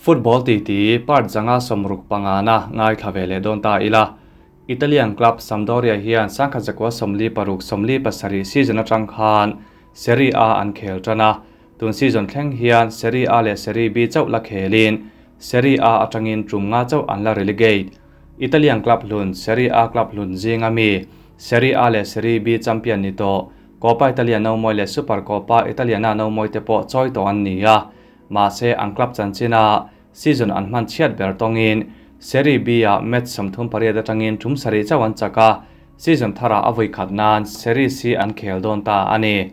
Football titi part 165 na ngaithla ve leh dawn ta ila. Italian club Sampdoria hian 1946 47 season atang khan Serie A an khel tan a. Tun season thleng hian Serie A leh Serie B chauh la khelin Serie A atangin tum nga chauh an la relegate. Italian club hlun Serie A club hlun zinga mi Serie A leh Serie B champion ni tawh Coppa Italia no mawi leh Super Coppa Italiana no mawi te pawh chawi tawh an ni a. Mahse an club chanchina season an hman chhiat ber tawngin Serie B a match 38 atangin tum 7 chauh an chak a. Season thara a vui khat nan Serie C an khel dawn ta ani.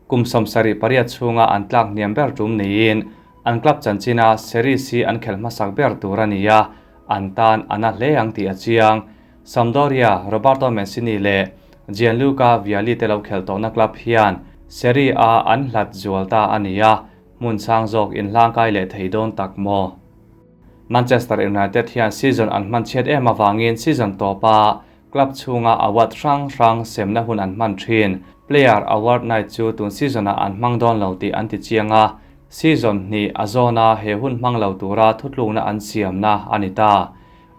Kum 78 chhunga an tlak hniam ber tum niin an club chanchina Serie C an khel hmasak ber tur ani a. An tan ana hle ang tih a chiang. Sampdoria Roberto Mancini leh Gianluca Vialli te lo khel tawhna club hian Serie A an hlat zual ta ani a. Hmun sang zawk in hlangkai leh thei dawn tak maw. Manchester United hian season an hman chhiat em awangin season tawpa club chhunga award hrang hrang semna hun an hman thin. Player award night chu tun season ah an hmang dawn lo tih an ti chiang a. Season hnih a zawna he hun hmang lo tura thutlukna an siamna ani ta.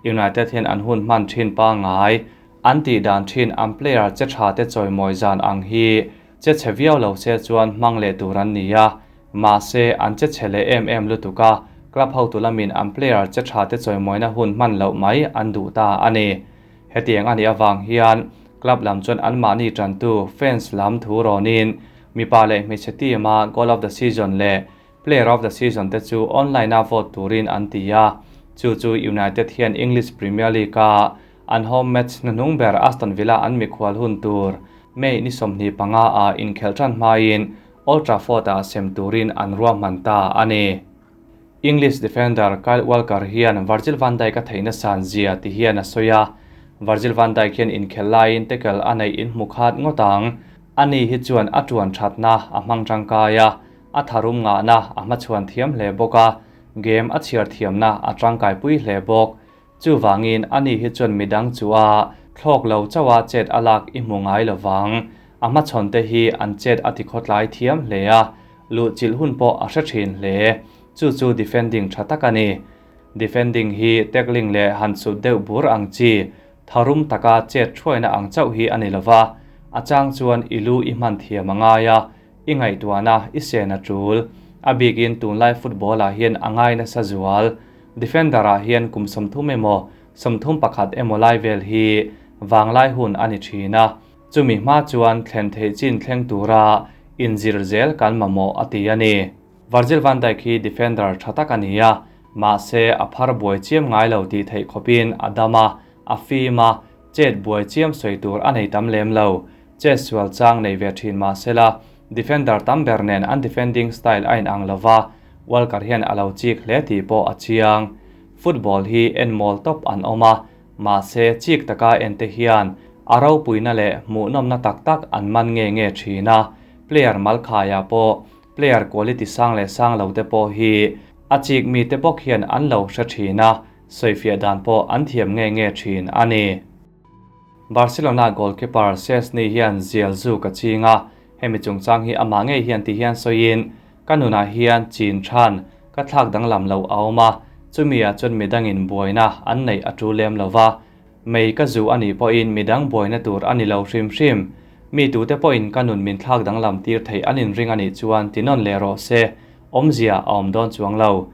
United hian an hun hman thin pa ngai an tih dan thin an player che tha te chawimawi zan ang hi che che viau lo se chuan hmang leh tur an ni a. Mahse an che che leh em em lutuka club ho tulamin an player che tha te chawimawina hun hman loh mai an duh ta ani. Hetiang ani awang hian club lam chuan an mahni tantu fans lam thu rawnin mipa leh hmeichhe team a goal of the season leh player of the season te chu online a vote turin an ti a. Chu chu United hian English Premier League a an home match hnuhnung ber Aston Villa an mikhual hun tur May ni 25 a inkhel tan hmain Old Trafford a sem turin an ruahman ta ani. English defender Kyle Walker hian Virgil van Dijk a theihna san zia ti hian a sawi a. Virgil van Dijk hian inkhel laiin tackle a nei in hmu khat ngawt ang. Ani hi chuan a tuan thatna a hmang tangkai a, a tharum nga na a hmachhuan thiam hle bawk a, game a chhiar thiamna a tangkai pui hle bawk. Chu wangin ani hi chuan midang chu a thlawk lo chawa chet alak i hmu ngai lovang. A hmachhawn te hi an chet a ti khawtlai thiam hle a, lu chil hun pawh a hre thin hle. Chu chu defending tha tak ani. Defending hi tackling leh han chut deuh bur ang chi tharum taka chet thuaina ang chauh hi ani lova. A chang chuan i lu i hman thiam angai a, i ngaihtuahna i sen a tul. A bikin tunlai football ah hian angai nasa zual. Defender ah hian kum 30 emaw 31 emaw lai vel hi wanglai hun ani thina. Chumi hma chuan thlen thei chin thleng tura inzir zel kan mamawh a ti ani. Virgil van Dijk hi defender tha tak ani a, mahse a phar buai chiam ngai lo tih theih khawpin a dam a, a fim a, chet buai chiam sawi tur a nei tam lem lo. Che sual chang nei ve thin mahsela defender tam ber nen an defending style a in ang lova, Walker hian a lo chik hle tih pawh a chiang. Football hi en mawl top an awm a, mahse chik taka en te hian a ropuina leh hmuhnawmna tak tak an man nge nge thin a. Player malkhaiah pawh player quality sang leh sang lo te pawh hi a chik mi te bawk hian an lo hre thin a, sawifiah dan pawh an thiam nge nge thin ani. Barcelona goalkeeper Szczesny hian zial zu ka chinga, hemi chungchang hi ama ngei hian ti hian sawiin ka nunah hian chin than ka thlak danglam lo a awm a, chumi ah chuan midangin buaina an nei a tu lem lova. Mei ka zu ani pawhin midang buaina tur ani lo hrim hrim. Mi tu te pawhin ka nun min thlak danglam tir thei anin ring ani chuan tinon leh rawh se, awmzia a awm dawn chuang lo.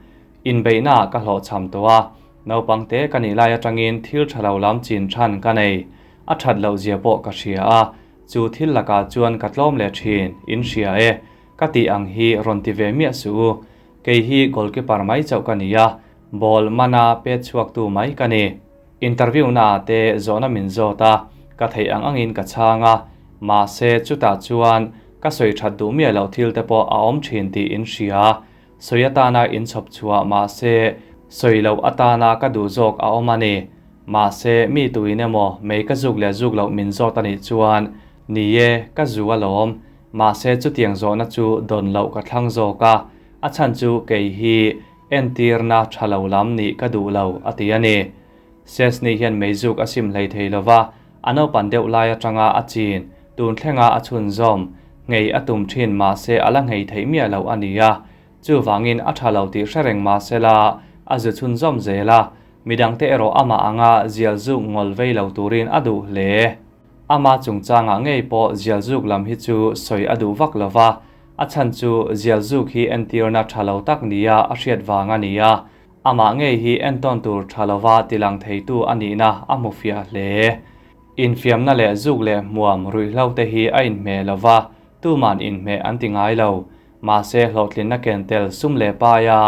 Inbeihna ka hlawh cham tawh a, naupang te ka nih lai atangin thil tha lo lam chin than ka nei. A that loh zia pawh ka hria a, chu thil lakah chuan ka tlawm leh thin, in hria e. Ka tih ang hi rawn ti ve miah su u. Kei hi goalkeeper mai chauh ka ni a, ball mana pet chhuak tu mai ka ni. Interview na te zawhna min zawt a, ka thei ang angin ka chhang a, mahse chutah chuan ka sawi that duh miah loh thil te pawh a awm thin tih in hria. Sawi atana in chhawp chhuah mahse sawi loh atana ka duh zawk a awm ani. Mahse mi tuin emaw mei ka zuk leh zuk loh min zawt ani chuan ni e ka zu alawm. Mahse chutiang zawhna chu dawn loh ka thlang zawk a, a chhan chu kei hi entirna tha lo lam nih ka duh lo a ti ani. Szczesny hian mei zuk a sim hlei thei lova, a naupan deuh lai atanga a chin, tun thlenga a chhun zawm, ngei a tum thin mahse ala ngei theih miah loh ani a. Chu wangin a tha lo tih hre reng mahse la a zu chhunzawm zel a, midangte erawh amah anga zial zuk ngawl vei lo turin a duh hle. Ama chungchangah ngei pawh zial zuk lam hi chu sawi a duh vak lo va, a chhan chu zial zuk hi entirna tha lo tak nia a hriat vang a ni a, amah ngei hi entawn tur tha lova tilang theitu a nihna a hmu fiah hle. Infiamna leh zuk leh hmuam ruihhlo te hi a inhmeh lo va, tuman inhmeh an ti ngai lo. Mahse hlawhtlinna ken tel sum leh paia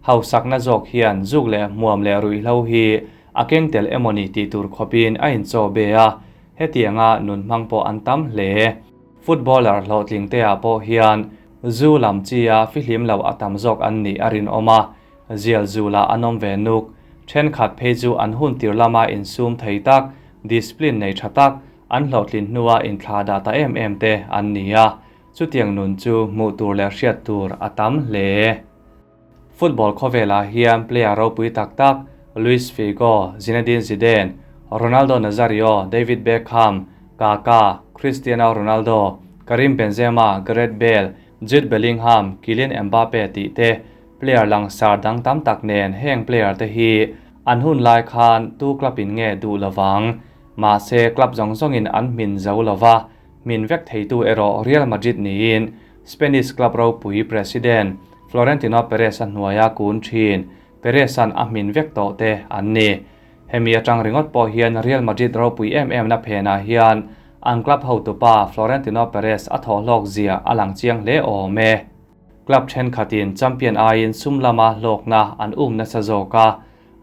hausakna zawk hian zuk leh hmuam leh ruihhlo hi a keng tel emawni tih tur khawpin a inchaw be a, hetianga nun hmang pawh an tam hle. Footballer hlawhtling te ah pawh hian zu lam chi a fihlim lo a tam zawk an nih a rinawm a, zial zu lah an awm ve nuk. Thenkhat phei chu an hun tir lama insum thei tak, discipline nei tha tak, an hlawhtlin hnua inthla dah ta em em te an ni a, chutiang nun chu hmuh tur leh hriat tur a tam hle. Football khawvelah hian player ropui tak tak Luis Figo, Zinedine Zidane, Ronaldo Nazario, David Beckham, Kaka, Cristiano Ronaldo, Karim Benzema, Gareth Bale, Jude Bellingham, Kylian Mbappe tih te player langsar dang tam tak nen heng player te hi an hun lai khan tu club in nge duh lovang. Mahse club zawng zawngin an hmin zo lova, hmin vek theitu erawh Real Madrid niin Spanish club ropui president Florentino Perez a hnuaia kun thin Perez-a'n a hmin vek tawh te an ni. Hemi atang ringawt pawh hian Real Madrid ropui em em na phenah hian an club hotupa Florentino Perez a thawhhlawk zia a lang chiang hle awm e. Club thenkhatin champion aiin sum lama hlawkna an um nasa zawk a,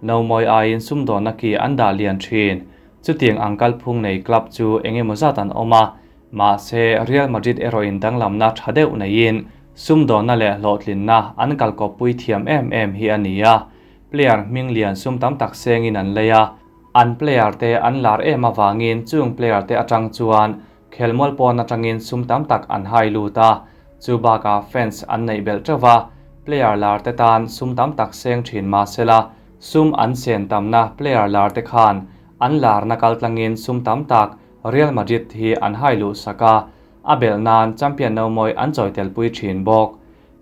nomawi aiin sumdawnna ki an dah lian thin. Chutiang ang kalphung nei club chu eng emaw zat an awm a, mahse Real Madrid erawhin danglamna tha deuh neiin sumdawnna leh hlawhtlinna an kalkawppui thiam em em hi a ni a. Player hming lian sum tam tak sengin an lei a, an player te an lar em avangin chung player te atang chuan khelmual pawn atangin sum tam tak an hai lut a, chu bakah fans an neih belh teuh va, player lar te tan sum tam tak seng thin mahsela sum an sen tamna player lar te khan an larna kaltlangin sum tam tak Real Madrid hi an hai luh sak a, a belh nan champion nomawi an chawi telpui thin bawk.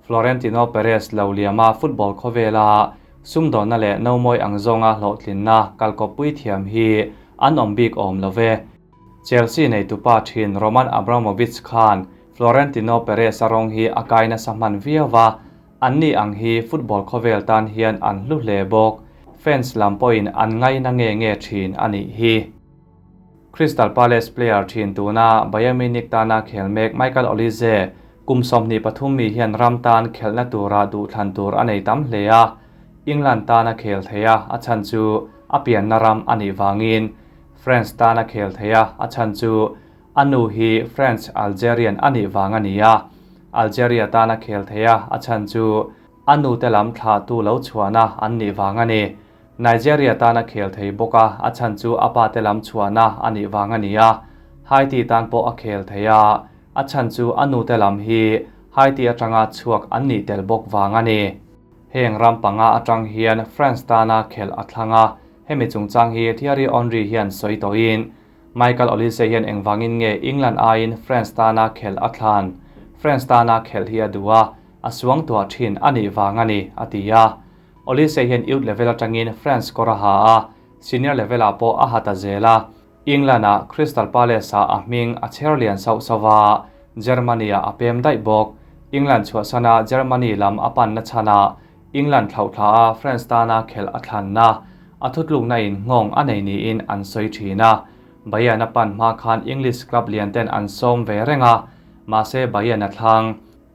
Florentino Perez lo liama football khawvela sumdawnna leh nomawi ang zawnga hlawhtlinna kalkawppui thiam hi an awm bik awm lo ve. Chelsea neitupa thin Roman Abramovich khan Florentino Perez-a rawng hi a kai nasa hman viau va, anni ang hi football khawvel tan hian an hlu hle bawk. Fans lam pawhin an ngaina nge nge thin a nih hi. Crystal Palace player thin tuna Bayern Munich tana khel mek Michael Olise kum 23 mi hian ram tan khelhna tura duhthlan tur a nei tam hle a, England tana khel thei a, a chhan chu a pianna ram a nih vangin France tana khel thei a, a chhan chu a nu hi French Algerian a nih vang a ni a, Algeria tana khel thei a, a chhan chu a nu te lam thlahtu lo chhuahna an nih vang a ni. Nigeria tana khel thei bawk a, a chhan chu a pa te lam chhuahna a nih vang a ni a, Haiti tan pawh a khel thei a, a chhan chu a nu te lam hi Haiti atanga chhuak an nih tel bawk vang a ni. Heng ram panga atang hian France tana khelh a thlang a, hemi chungchang hi Thierry Henry hian sawi tawhin Michael Olise hian engvangin nge England aiin France tana khelh a thlan? France tana khelh hi a duh a, a suangtuah thin a nih vang a ni, a ti a. Olise hian youth level atangin France kawr a ha a, senior level ah pawh a ha ta zel a. England ah Crystal Palace ah a hming a chher lian sauh sauh va, Germany ah a pem daih bawk. England chhuahsana Germany lam a panna chhanah England thlauhthla a France tana khelh a thlanna a thutlukna in nghawng a nei niin an sawi thin a. Bayern a pan hma khan English club lian ten an sawm ve reng a, mahse Bayern a thlang.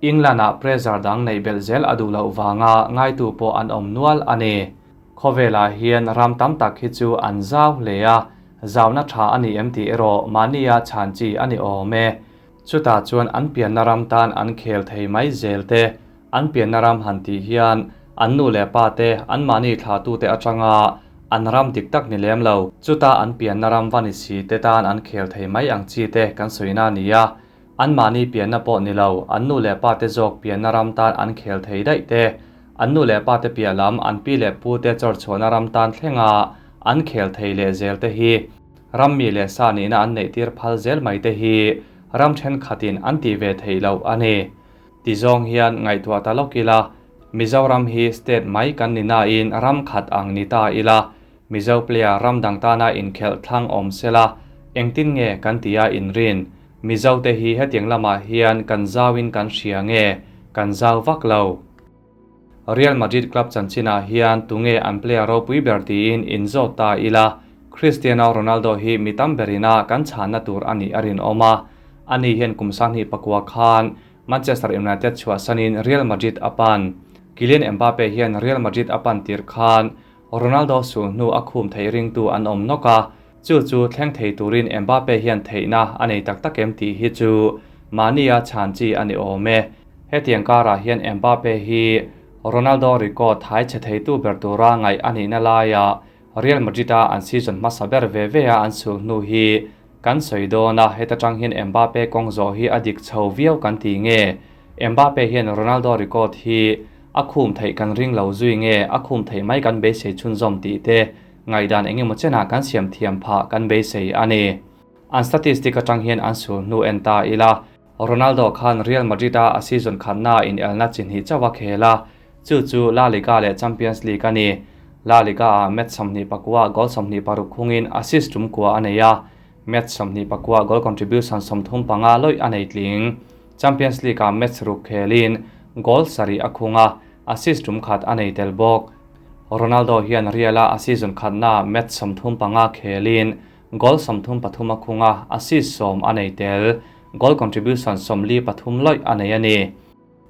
England ah pressure dang neih belh zel a duh loh vanga ngaitu pawh an awm nual a ni. Khawvelah hian ram tam tak hi chu an zau hle a, zauna tha a ni em tih erawh mahnia chhan chi a ni awm e. Chutah chuan an pianna ram tan an khel thei mai zel te, an pianna ram han tih hian an nu leh pa te, anmahni thlatute atanga an ram dik tak ni lem lo, chuta an pianna ram va ni si te tan an khel thei mai ang chi te kan sawina a ni a. Anmahni pianna pawh ni lo, an nu leh pa te zawk pianna ram tan an khel thei daih te, an nu leh pa te piah lam an pi leh pu te chawrchhuahna ram tan thlenga an khel thei leh zel te hi ram mi leh sa nihna an neih tir phal zel mai te hi ram thenkhatin an tih ve theih loh a ni. Ti zawng hian ngaihtuah ta lawk ila. Mizoram hi state mai kan ni nain ram khat ang ni ta ila, Mizo player ram dang tana inkhelh thlang awm sela, engtin nge kan tia inrin? Mizo te hi hetiang lamah hian kan zauin kan hria nge kan zau vak lo? Real Madrid club chanchinah hian tunge an player ropui ber tiin inzawt ta ila, Cristiano Ronaldo hi mi tam berina kan chhanna tur a nih a rinawm a. Ani hian kum 2009 khan Manchester United chhuahsanin Real Madrid a pan. Kylian Mbappe hian Real Madrid a pan tir khan Ronaldo sulhnu a khum theih ringtu an awm nawk a, chu chu thleng thei turin Mbappe hian theihna a nei tak tak em tih hi chu mahnia chhan chi a ni awm e. Hetiang karah hian Mbappe hi Ronaldo record thai chhe theitu ber tura ngaih a nihna laiah Real Madrid-a an season hmasa ber ve ve a an sulhnu hi kan sawi dawn a, heta tang hian Mbappe kawng zawh hi a dik chho viau kan ti nge? Mbappe hian Ronaldo record hi a khum theih kan ring lo zui nge a khum theih mai kan beisei chhunzawm tih te ngaihdan eng emaw chenah kan siam thiam phah kan beisei a ni. An statistic atang hian an sul hnu en ta ila, Ronaldo khan Real Madrid-a a season khatna inelna chi hnih chauh a khel a, chu chu La Liga leh Champions League a ni. La Liga-ah match 29 goal 26 khungin assist tum kua a nei a, match 29 goal contribution 35 lawih a nei tling. Champions League-ah match ruk khelin goal sarih a khung a, assist tum khat a nei tel bawk. Ronaldo hian Real-a a season khatna match 35 khelin goal 33 a khung a, assist 10 a nei tel. Goal contribution 43 lawih a nei a ni.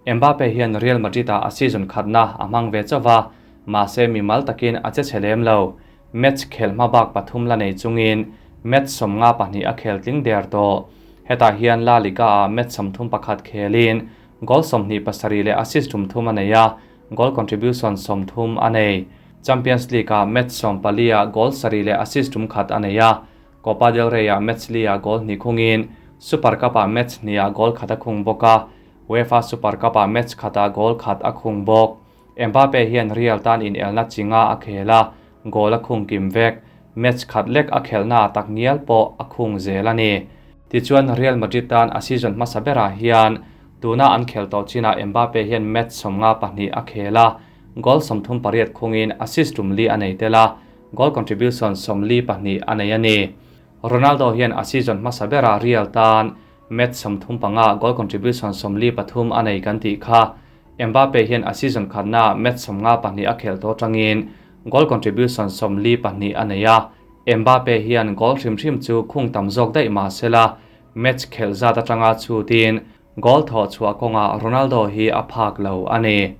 Mbappe hian Real Madrid-ah a season khatna a hmang ve chauh a, mahse mimal takin a che chhe lem lo. Match khel hma bak pathum la nei chungin match 52 a khel tling der tawh. Hetah hian La Liga-ah match 31 khelin goal 27 leh assist 30 a nei a, goal contribution 30 a nei. Champions League-ah match 14-ah goal 7 leh assist 1 a nei a, Copa del Rey-ah match li-ah goal hnih khungin Super Cup-ah match hnih-ah goal khat a khung bawk a, UEFA Super Cup-ah match khatah goal khat a khung bawk. Mbappe hian Real tan inelna chi nga a khel a, goal a khung kim vek. Match khat lek a khelhna tak ngial pawh a khung zel a ni. Tichuan Real Madrid tan a season hmasa berah hian tuna an khel tawh chinah Mbappe hian match 52 a khel a, goal 38 khungin assist 4 a nei tel a, goal contribution 42 a nei a ni. Ronaldo hian a season hmasa berah Real tan match 35 goal contribution 43 a nei kan tih kha. Mbappe hian a season khatna match 52 a khel tawh tangin goal contribution 42 a nei a. Mbappe hian goal hrim hrim chu khung tam zawk daih ma sela match khel zat atanga chutin goal thaw chhuah kawnga Ronaldo hi a phak lo a ni.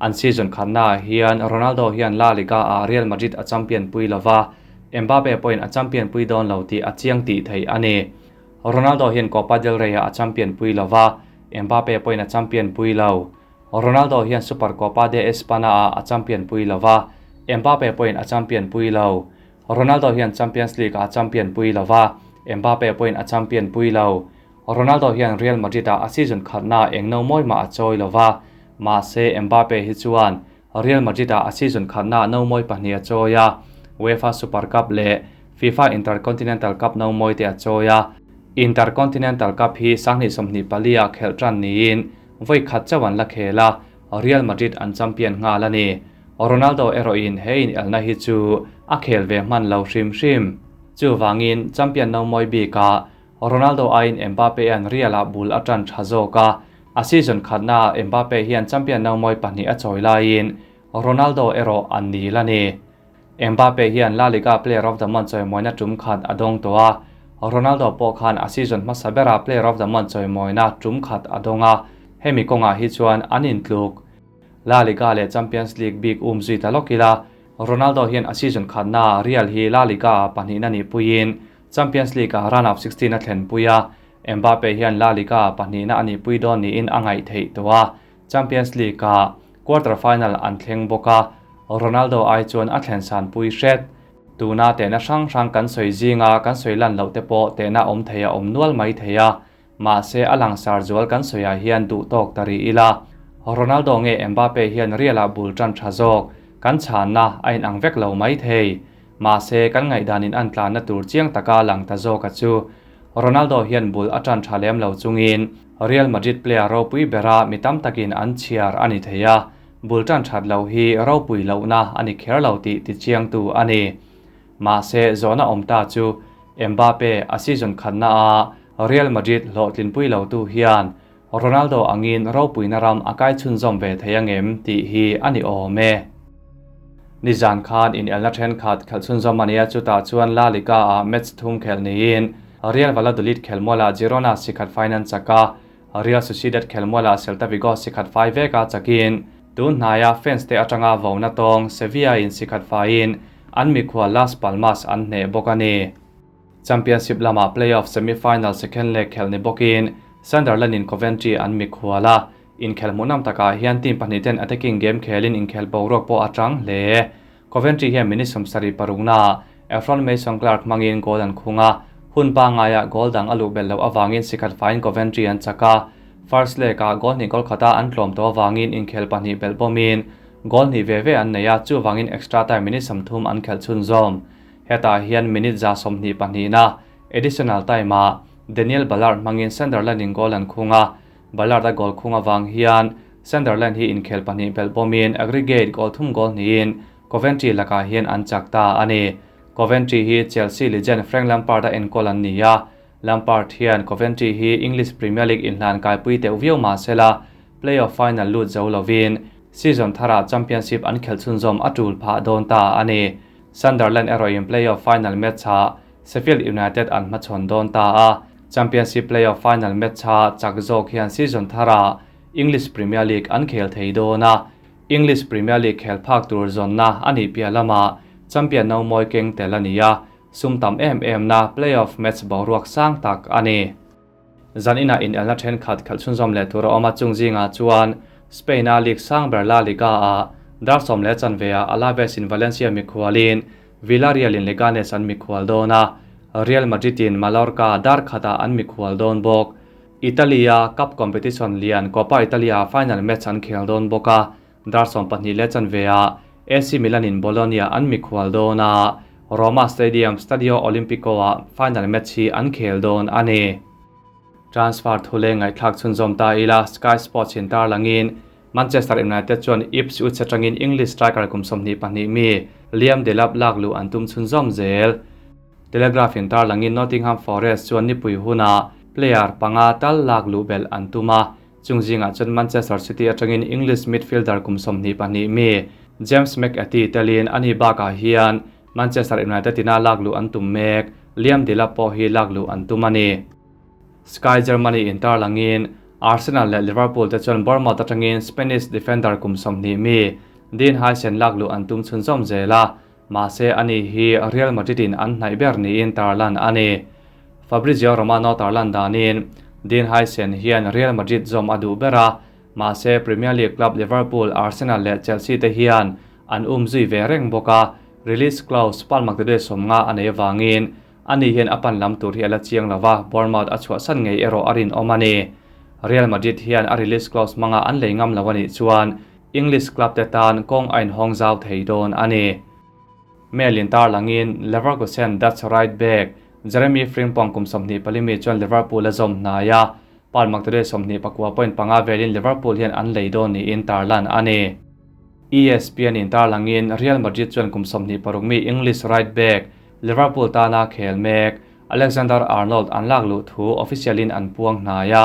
An season khatna hian Ronaldo hian La Liga a Real Madrid a champion pui lova, Mbappe pawhin a champion pui dawn lo tih a chiang tih theih a ni. Ronaldo hian Copa del Rey a champion pui lova, Mbappe pawhin a champion pui lo. Ronaldo hian Super Copa de Espana a champion pui lova, Mbappe pawhin a champion pui lo. Ronaldo hian Champions League a champion pui lova, Mbappe pawhin a champion pui lo. Ronaldo hian Real Madrid a season khatna engno moi ma a chawi lova, mahse Mbappe hi chuan Real Madrid a season khatna no moi pahnih a chawi a, UEFA Super Cup leh FIFA Intercontinental Cup no moi te a chawi a. Intercontinental Cup hi 2024 a khel tran niin voi khat chawan la khela Real Madrid an champion nga la ni. Ronaldo eroin hein elna hi chu a khel ve man lo hrim hrim. Chu wangin champion no moi bi ka Ronaldo ain Mbappe an Real a bul atran thazoka a season khatna Mbappe hian champion no moi pahnih a chawi laiin Ronaldo ero an ni la ni. Mbappe hian La Liga Player of the Month chawi moina tum khat adong to a, Ronaldo pawh khan a season hmasa bera Player of the Month chawi moina tum khat adonga, hemi kawnga hi chuan an intluk. La Liga leh Champions League big zui ta lokila, Ronaldo hian a season khatna Real hi La Liga pahnihna ni puiin Champions League a round of 16 a thlen puia, Mbappe hian La Liga pahnihna ani pui dawn niin a ngaih theih to a, Champions League a quarter final an thleng bawka, Ronaldo ai chuan a thlen san pui hret. Tuna tehna hrang hrang kan sawi zinga kan sawi lan loh te pawh tehna awm thei a awm nual mai thei a, mahse a langsar zual kan sawiah hian duh tawk ta ri ila. Ronaldo nge Mbappe hian Real a bul tan tha zawk kan chhanna a in ang vek lo mai thei. Mahse kan ngaihdanin an tlanna tur chiang taka lang ta zawk a chu. Ronaldo hian bul a tan tha lem lo chungin Real Madrid player ropui bera mi tam takin an chhiar ani thei a. Bul tan that lo hi ropui lohna a ni kher lo tih tichiangtu a ni. Mahse, zawhna awm ta chu Mbappe a season khatna a Real Madrid hlawhtlinpui lotu hian Ronaldo angin ropuina ram a kai chhunzawm ve thei angem tih hi a ni awm e. Nizan khan inelna thenkhat khelh chhunzawm a nia, chutah chuan La Liga ah match thum khelh niin Real Valladolid khelmualah Girona sikhat faiin an chak a, Real Sociedad khelmualah Celta Vigo sikhat fai vek a chakin tun hnaia fans te atanga vona tawng Sevilla in sikhat faiin an mikhual Las Palmas an hneh bawk a ni. Championship lamah play-off semi-final second leg khelh ni bawkin Sunderland in Coventry an mikhual a, inkhel hmuhnawm takah hian team pahnih ten attacking game khelin inkhel boruak pawh a tang hle. Coventry hian minute 76 naah Ephron Mason-Clark hmangin goal an khung a, hun pangaiah goal dang a luh belh loh avangin sikhat faiin Coventry an chak a, first leg-ah goal hnih goal khata an tlawm tawh avangin inkhel pahnih belh bawmin goal hnih ve ve an nei a, chuvangin extra time minute 30 an khelh chhunzawm. Hetah hian minute 122na additional time-ah Daniel Ballard hmangin Sunderland in goal an khung a, Ballard a goal khung avang hian Sunderland hi inkhel pahnih belh bawmin aggregate goal thum goal hnihin Coventry lakah hian an chak ta a ni. Coventry hi Chelsea legend Frank Lampard a enkawl an ni a, Lampard hian Coventry hi English Premier League inhlan kaipui deuh viau mahsela play-off final lut zo lovin season tharah Championship an khelh chhunzawm a tul phah dawn ta a ni. Sunderland erawhin play-off final match-ah Sheffield United an hmachhawn dawn ta a, Championship play-off final match-a chak zawk hian season tharah English Premier League an khel thei dawn a, English Premier League khel phak tur zawnna a nih piah lamah champion no mawi keng tel a ni a, sum tam em em na play-off match boruak sang tak a ni. Zan inah inelna thenkhat khelh chhunzawm leh tur a awm a, chung zingah chuan Spain-a league sang ber La Liga-ah dar 10 leh chanve-ah Alaves in Valencia mikhualin Villarreal in Leganes an mikhual dawn a, Real Madrid in Mallorca dar khatah an mikhual dawn bawk. Italy-a cup competition lian Coppa Italia final match an khel dawn bawk a, dar 12 leh chanve-ah AC Milan in Bologna an mikhual dawn a, Roma Stadium Stadio Olimpico-ah final match hi an khel dawn a ni. Transfer thule ngaihthlak chhunzawm ta ila, Sky Sports in tarlangin Manchester United chuan Ipswich atangin English striker kum 22 mi Liam Delap lak luh an tum chhunzawm zel. Telegraph in tarlangin Nottingham Forest chuan nipui huna player panga tal lak luh belh an tum a, chung zingah chuan Manchester City atangin English midfielder kum 22 mi James McAtee telin ani bakah hian Manchester United ina lak luh an tum mek Liam Delap pawh hi lak luh an tum a ni. Sky Germany in tarlangin Arsenal leh Liverpool te chuan Bournemouth atangin Spanish defender kum 20 mi Dean Huijsen lak luh an tum chhunzawm zel a, mahse ani hi Real Madrid in an hnaih ber niin tarlan a ni. Fabrizio Romano tarlan danin Dean Huijsen hian Real Madrid zawm a duh ber a, mahse Premier League club Liverpool, Arsenal leh Chelsea te hian an um zui ve reng bawk a, release clause pound maktaduai 50 a nei awangin ani hian a pan lam tur hi a la chiang lova, Bournemouth a chhuah san ngei erawh a rin awm a ni. Real Madrid hian a release clause hmanga an lei ngam lo anih chuan English club te tan kawng a inhawng zau thei dawn a ni. Mail in tarlangin Leverkusen Dutch right back Jeremy Frimpong kum 24 mi chuan Liverpool a zawm hnai a, pound maktaduai 29.5 velin Liverpool hian an lei dawn niin tarlan a ni. ESPN in tarlangin Real Madrid chuan kum 26 mi English right back Liverpool tana khel mek Alexander Arnold an lak luh thu official in an puang hnai a,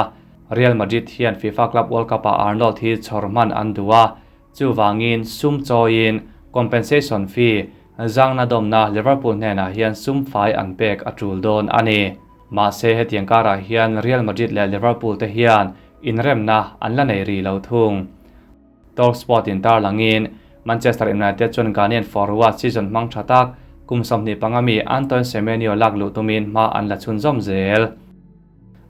Real Madrid hian FIFA Club World Cup ah Arnold hi chhawr hman an duh a, chuwangin sum chawiin compensation fee zangna dawmna Liverpool hnenah hian sum fai an pek a tul dawn a ni. Mahse hetiang karah hian Real Madrid leh Liverpool te hian inremna an la nei ri lo thung. Talksport in tarlangin Manchester United chuan Ghanaian forward season hmang tha tak kum 25 mi Antoine Semenyo lak luh tumin hma an la chhunzawm zel.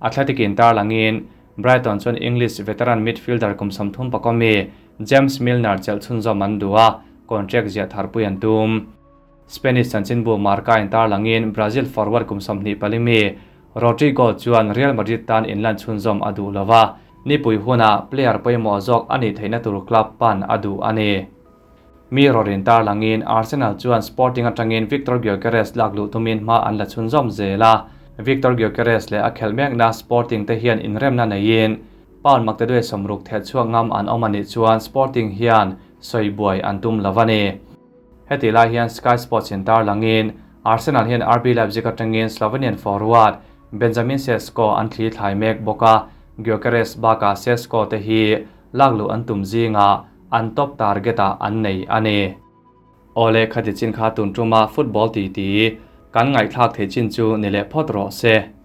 Athletic in tarlangin Brighton chuan English veteran midfielder kum 34 mi James Milner chelh chhunzawm an duh a, contract ziah tharpui an tum. Spanish chanchinbu Marca in tarlangin Brazil forward kum 24 mi Rodrigo chuan Real Madrid tan inlan chhunzawm a duh lova, nipui huna player pawimawh zawk ani theihna tur club pan a duh a ni. Mirror in tarlangin Arsenal chuan Sporting atangin Victor Gyökeres lak luh tumin hma an la chhunzawm zel a, Victor Gyökeres leh a khelh mekna Sporting te hian inremna neiin Pound maktaduai 60 theh chhuak ngam an awm a nih chuan Sporting hian sawi buai an tum lo a ni. Heti lai hian Sky Sports in tarlangin Arsenal hian RB Leipzig atangin Slovenian forward Benjamin Sesko an thli thlai mek bawk a, Gyokeres bakah Sesko te hi lakluh an tum zingah an top target ah an nei a ni. Awle khati chin kha tun tuma football titi kan ngaihthlak theih chin chu ni leh phawt rawh se.